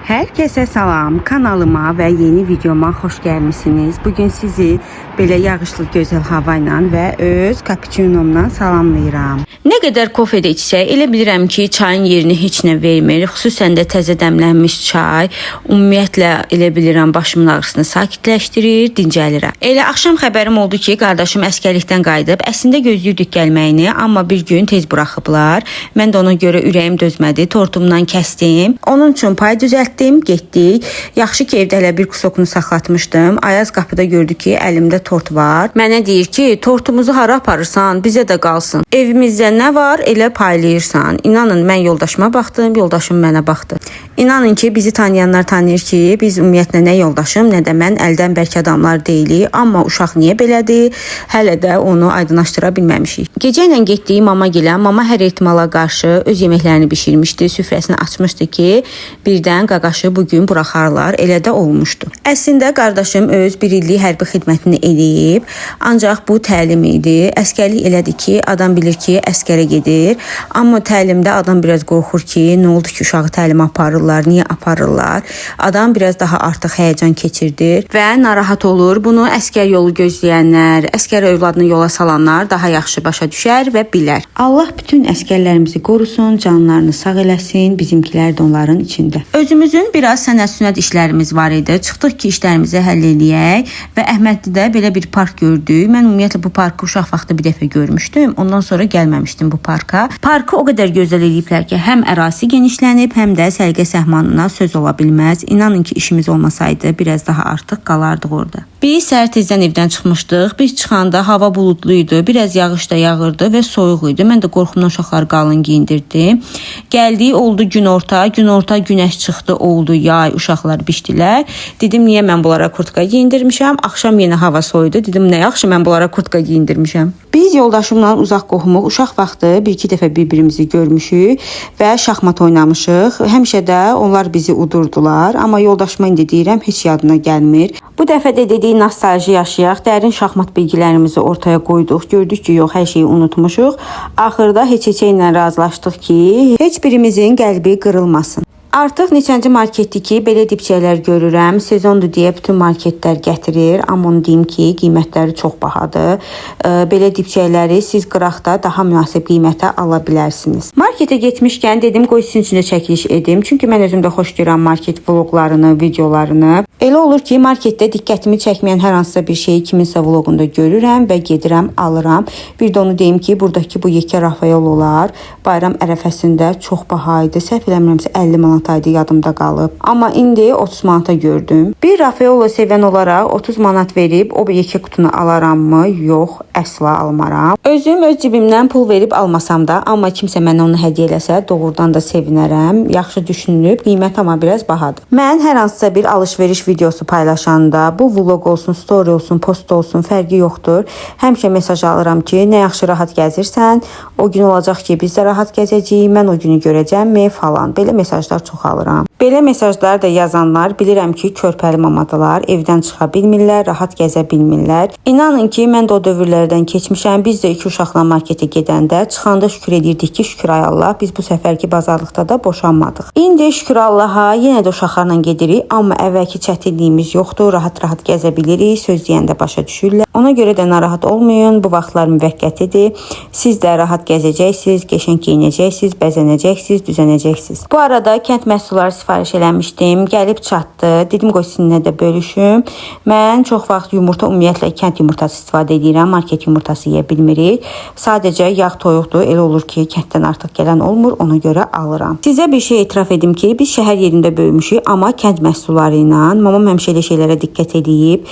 Herkese salam, kanalıma və yeni videoma xoş gəlmisiniz. Bugün sizi belə yağışlı gözəl hava ilə və öz cappuccino'mla salamlayıram. Nə qədər kofe də içsək, elə bilirəm ki, çayın yerini heç nə vermir. Xüsusən də təzə dəmlənmiş çay ümumiyyətlə elə bilirəm başımın ağrısını sakitləşdirir, dincəlirəm. Elə axşam xəbərim oldu ki, qardaşım əsgərlikdən qayıdıb. Əslində gözləyirdik gəlməyini, amma bir gün tez buraxıblar. Mən də ona görə ürəyim dözmədi, tortumdan kəsdim. Onun üçün pay düzəltdim, getdik. Yaxşı ki, evdə hələ bir kusokunu saxlatmışdım. Ayaz qapıda gördü ki, əlimdə tort var. Mənə deyir ki, tortumuzu hara aparırsan, bizə də qalsın. Evimizdə nə var, elə paylayırsan. İnanın, mən yoldaşıma baxdım, yoldaşım mənə baxdı. İnanın ki, bizi tanıyanlar tanıyır ki, biz ümumiyyətlə nə yoldaşım, nə də mən əldən bərk adamlar deyilik. Amma uşaq niyə belədir? Hələ də onu aydınlaşdıra bilməmişik. Gecə ilə getdiyi mama gilə, mama hər ehtimala qarşı öz yeməklərini bişirmişdi, süfrəsini açmışdı ki, birdən qaqaşı bu gün buraxarlar. Elə də olmuşdu. Əslində qardaşım öz bir illik hərbi xidmətini eləyib, ancaq bu təlim idi. Əsgərlik elədir ki, adam bilir ki, əsgərə gedir, amma təlimdə adam biraz qorxur ki, nə oldu ki, uşağı təlimə aparırlar, niyə aparırlar? Adam biraz daha artıq həyəcan keçirdir və narahat olur. Bunu əsgər yolu gözləyənlər, əsgər övladını yola salanlar daha yaxşı başa düşər və bilər. Allah bütün əsgərlərimizi qorusun, canlarını sağ eləsin, bizimkilər də onların içində. Özümüzün biraz sənət-sünət işlərimiz var idi. Çıxdıq ki, işlərimizi həll eləyək və Əhmədlidə belə bir park gördük. Mən ümumiyyətlə bu parkı uşaq vaxtı bir dəfə görmüşdüm. Ondan sonra gəlməmişdim bu parka. Parkı o qədər gözəl eləyiblər ki, həm ərazisi genişlənib, həm də səliqə səhmanına söz ola bilməz. İnanın ki, işimiz olmasaydı biraz daha artıq qalardıq orada. Biz səhər tezdən evdən çıxmışdıq. Biz çıxanda hava buludlu idi, biraz yağış da yağırdı və soyuq idi. Mən də qorxumdan uşaqları qalın geyindirdim. Gəldik, oldu günorta, günorta günəş çıxdı, oldu yay, uşaqlar bişdilər. Dedim niyə mən bunlara kurtka geyindirmişəm? Axşam yenə hava soyudu. Dedim nə yaxşı mən bunlara kurtka geyindirmişəm. Biz yoldaşımla uzaq qohumuq. Uşaq vaxtı bir-iki dəfə bir-birimizi görmüşük və şaxmat oynamışıq. Həmişə də onlar bizi udurdular, amma yoldaşıma indi deyirəm heç yadına gəlmir. Bu dəfə də dedik nostalji yaşayaq, dərin şaxmat bilgilərimizi ortaya qoyduq. Gördük ki, yox, hər şeyi unutmuşuq. Axırda heç-heçə ilə razılaşdıq ki, heç birimizin qəlbi qırılmasın. Artıq neçənci marketdir ki, belə dipçəklər görürəm. Sezondur deyə bütün marketlər gətirir, amma onu deyim ki, qiymətləri çox bahadır. Belə dipçəkləri siz qıraqda daha münasib qiymətə ala bilərsiniz. Marketə getmişkən dedim qoy sizin üçün də çəkiliş edim. Çünki mən özüm də xoşlayıram market vloqlarını, videolarını. Elə olur ki, marketdə diqqətimi çəkməyən hər hansısa bir şeyi kiminsə vloqunda görürəm və gedirəm, alıram. Bir də onu deyim ki, buradakı bu yekə Rafaellolar bayram ərəfəsində çox baha idi. Səhv eləmirəmsə 50 manat idi, yadımda qalıb. Amma indi 30 manata gördüm. Bir Rafaello sevən olaraq 30 manat verib o yekə qutunu alaramмı? Yox, əsla almaram. Özüm öz cibimdən pul verib almasam da, amma kimsə mənə onu hədiyyə eləsə, doğrudan da sevinərəm. Yaxşı düşünülüb, qiymət amma biraz bahadır. Mən hər hansısa bir alış-veriş videosu paylaşanda, bu vlog olsun, story olsun, post olsun, fərqi yoxdur. Həmişə mesaj alıram ki, nə yaxşı rahat gəzirsən, o gün olacaq ki, biz də rahat gəzəcəyik, mən o günü görəcəmmi falan. Belə mesajlar çox alıram. Belə mesajlar da yazanlar bilirəm ki, körpəli mamadılar, evdən çıxa bilmirlər, rahat gəzə bilmirlər. İnanın ki, mən də o dövrlərdən keçmişəm. Biz də iki uşaqla marketə gedəndə çıxanda şükür edirdik ki, şükür ay Allah, biz bu səfərki bazarlıqda da boşanmadıq. İndi şükür Allaha yenə də uşaqlarla gedirik, amma əvvəlki çətinliyimiz yoxdur, rahat-rahat gəzə bilirik, söz deyəndə başa düşürlər. Ona görə də narahat olmayın, bu vaxtlar müvəqqətidir. Siz də rahat gəzəcəksiniz, qəşəng geyinəcəksiniz, bəzənəcəksiniz, düzənəcəksiniz. Bu arada kənd məhsulları sifariş eləmişdim, gəlib çatdı. Dedim qoy sizinlə də bölüşüm. Mən çox vaxt yumurta, ümumiyyətlə kənd yumurtası istifadə edirəm, market yumurtası yeyə bilmirik. Sadəcə yağ toyuqdur, elə olur ki, kənddən artıq gələn olmur, ona görə alıram. Sizə bir şey etiraf edim ki, biz şəhər yerində böyümüşük, amma kənd məhsulları ilə mamam həmişə elə şeylərə diqqət eləyib.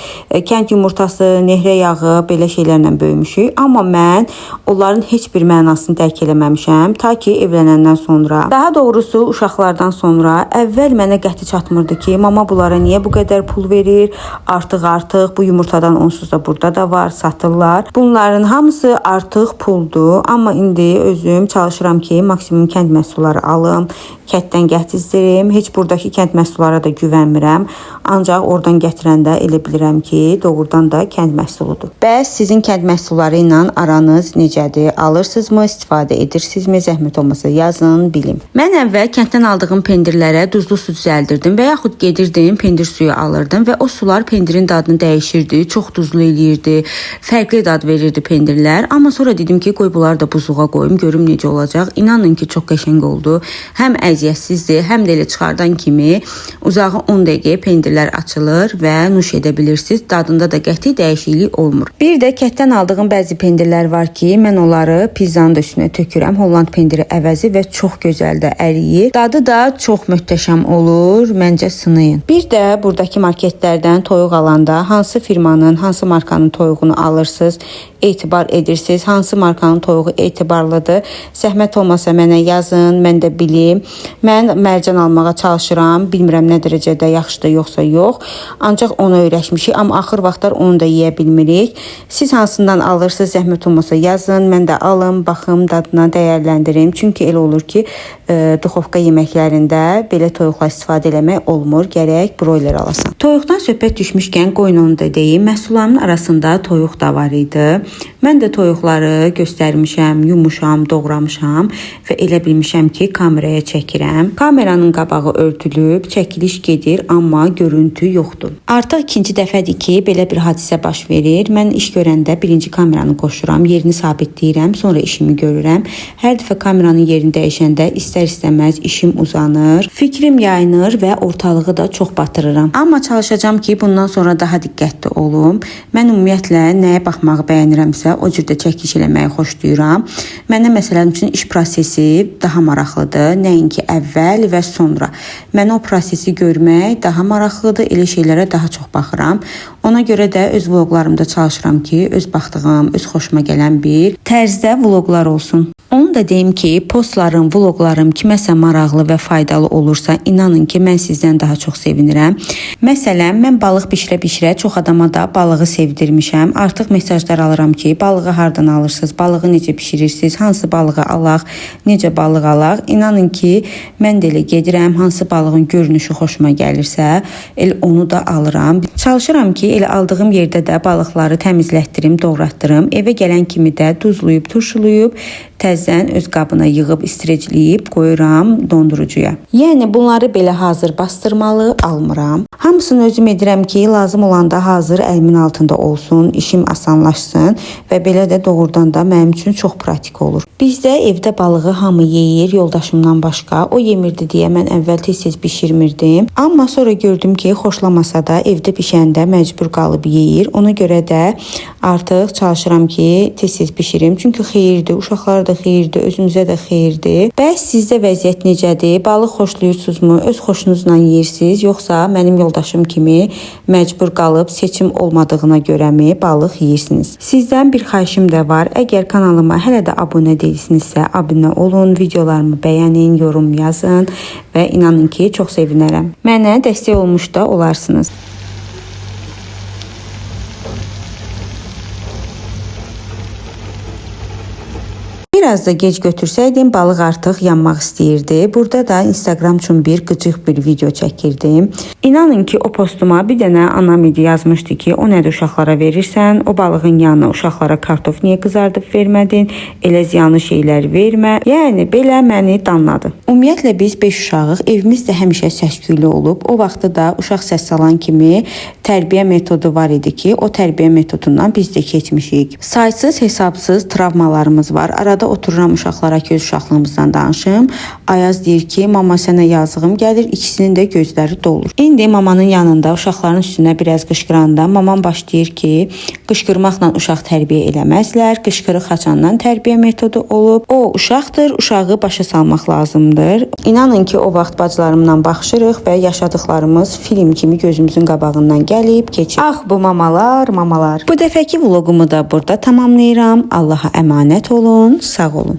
Kənd yumurtası, nehrə yağı belə şeylərlə böyümüşük. Amma mən onların heç bir mənasını dərk eləməmişəm ta ki evlənəndən sonra. Daha doğrusu uşaqlardan sonra əvvəl mənə qəti çatmırdı ki, mama bunlara niyə bu qədər pul verir? Artıq bu yumurtadan onsuz da burada da var, satırlar. Bunların hamısı artıq puldur. Amma indi özüm çalışıram ki, maksimum kənd məhsulları alım, kənddən gətizdirim. Heç buradakı kənd məhsullara da güvənmirəm. Ancaq oradan gətirəndə elə bilirəm ki, doğrudan da kənd məhsuludur. Bəs sizin kənd məhsulları ilə aranız necədir? Alırsınızmı, istifadə edirsinizmi? Zəhmət olmasa yazın, bilim. Mən əvvəl kənddən aldığım pendirlərə duzlu su düzəldirdim və yaxud gedirdim pendir suyu alırdım və o sular pendirin dadını dəyişirdi, çox duzlu eləyirdi, fərqli dad verirdi pendirlər. Amma sonra dedim ki, qoy bunları da buzluğa qoyum, görüm necə olacaq. İnanın ki, çox qəşəng oldu. Həm əziyyətsizdir, həm də elə çıxardan kimi uzağı 10 dəqiqəyə pendirlər açılır və nuş edə bilirsiniz. Dadında da qəti dəyişiklik olmur. Bir də kətdən aldığım bəzi pendirlər var ki, mən onları pizzanın da üstünə tökürəm. Holland pendiri əvəzi və çox gözəl də əriyir. Dadı da çox möhtəşəm olur. Məncə sınayın. Bir də buradakı marketlərdən toyuq alanda hansı firmanın, hansı markanın toyuğunu alırsınız, etibar edirsiniz, hansı markanın toyuğu etibarlıdır. Zəhmət olmasa mənə yazın, mən də bilim. Mən mərcan almağa çalışıram. Bilmirəm nə dərəcədə yaxşıdır yoxsa yox. Ancaq onu öyrəşmişik, amma axır vaxtlar onu da yeyə bilmirik. Siz hansından alırsınız, zəhmət olmasa yazın, mən də alım, baxım, dadına dəyərləndirim. Çünki elə olur ki, duxovka yeməklərində belə toyuqla istifadə eləmək olmur, gərək broiler alasan. Toyuqdan söhbət düşmüşkən qoyun onu da deyim. Məhsullarımın arasında toyuq da var idi. Mən də toyuqları göstərmişəm, yumuşam, doğramışam və elə bilmişəm ki, kameraya çəkirəm. Kameranın qabağı örtülüb, çəkiliş gedir, amma görüntü yoxdur. Artıq ikinci dəfədir ki, belə bir hadisə baş verir. Mən iş görəndə birinci kameranı qoşuram, yerini sabitləyirəm, sonra işimi görürəm. Hər dəfə kameranın yerini dəyişəndə istər-istəməz işim uzanır, fikrim yayınır və ortalığı da çox batırıram. Amma çalışacağam ki, bundan sonra daha diqqətli olum. Mən ümumiyyətlə nəyə baxmağı bəyənirəmsə, o cür də çəkiliş eləməyi xoşlayıram. Mənə məsələn üçün iş prosesi daha maraqlıdır, nəinki əvvəl və sonra. Mənə o prosesi görmək daha maraqlıdır, elə şeylərə daha çox baxıram. Ona görə də öz vloqlarımda çalışıram ki, öz baxdığım, öz xoşuma gələn bir tərzdə vloqlar olsun. Onu da deyim ki, postlarım, vloqlarım kiməsə maraqlı və faydalı olursa, inanın ki, mən sizdən daha çox sevinirəm. Məsələn, mən balıq bişirə-bişirə çox adama da balığı sevdirmişəm. Artıq mesajlar alıram ki, balığı hardan alırsınız, balığı necə bişirirsiniz, hansı balığı alaq, necə balıq alaq. İnanın ki, mən də elə gedirəm, hansı balığın görünüşü xoşuma gəlirsə, elə onu da alıram. Çalışıram ki, elə aldığım yerdə də balıqları təmizlətdirim, doğratdırım. Evə gələn kimi də duzlayıb, turşulayıb, təzədən öz qabına yığıb, streçləyib qoyuram dondurucuya. Yəni bunları belə hazır bastırmalı almıram. Hamısını özüm edirəm ki, lazım olanda hazır əlimin altında olsun, işim asanlaşsın və belə də doğrudan da mənim üçün çox pratik olur. Bizdə evdə balığı hamı yeyir, yoldaşımdan başqa. O yemirdi deyə mən əvvəl tez-tez bişirmirdim. Amma sonra gördüm ki, xoşlamasa da evdə bişəndə məcbur qalıb yeyir. Ona görə də artıq çalışıram ki, tez-tez bişirim. Çünki xeyirdir, uşaqlara da xeyirdir, özümüzə də xeyirdir. Bəs sizdə vəziyyət necədir? Balıq xoşlayırsınızmı? Öz xoşunuzla yeyirsiniz, yoxsa mənim yoldaşım kimi məcbur qalıb seçim olmadığına görəmi balıq yeyirsiniz? Sizdən bir xahişim də var. Əgər kanalıma hələ də abunə deyilsinizsə, abunə olun, videolarımı bəyənin, yorum yazın və inanın ki, çox sevinərəm. Mənə dəstək olmuş da olarsınız. Biraz da gec götürsəydim balıq artıq yanmaq istəyirdi. Burada da Instagram üçün bir qıcıq bir video çəkirdim. İnanın ki, o postuma bir dənə anam idi yazmışdı ki, o nədir uşaqlara verirsən, o balığın yanına uşaqlara kartof niyə qızardıb vermədin, elə ziyanlı şeylər vermə. Yəni belə məni danladı. Ümumiyyətlə biz 5 uşağıq, evimiz də həmişə səs-küylü olub. O vaxtı da uşaq səs salan kimi tərbiyə metodu var idi ki, o tərbiyə metodundan biz də keçmişik. Saysız hesabsız travmalarımız var. Arada otururam uşaqlara ki, öz uşaqlığımızdan danışım. Ayaz deyir ki, mama sənə yazığım gəlir. İkisinin də gözləri dolur. İndi mamanın yanında uşaqların üstünə biraz qışqıranda mamam başlayır ki, qışqırmaqla uşaq tərbiyə eləməzlər. Qışqırıq haçandan tərbiyə metodu olub. O uşaqdır, uşağı başa salmaq lazımdır. İnanın ki, o vaxt bacılarımla baxışırıq və yaşadıklarımız film kimi gözümüzün qabağından gəlib keçir. Ah bu mamalar, mamalar. Bu dəfəki vloqumu da burada tamamlayıram. Allaha əmanət olun, sağ olun.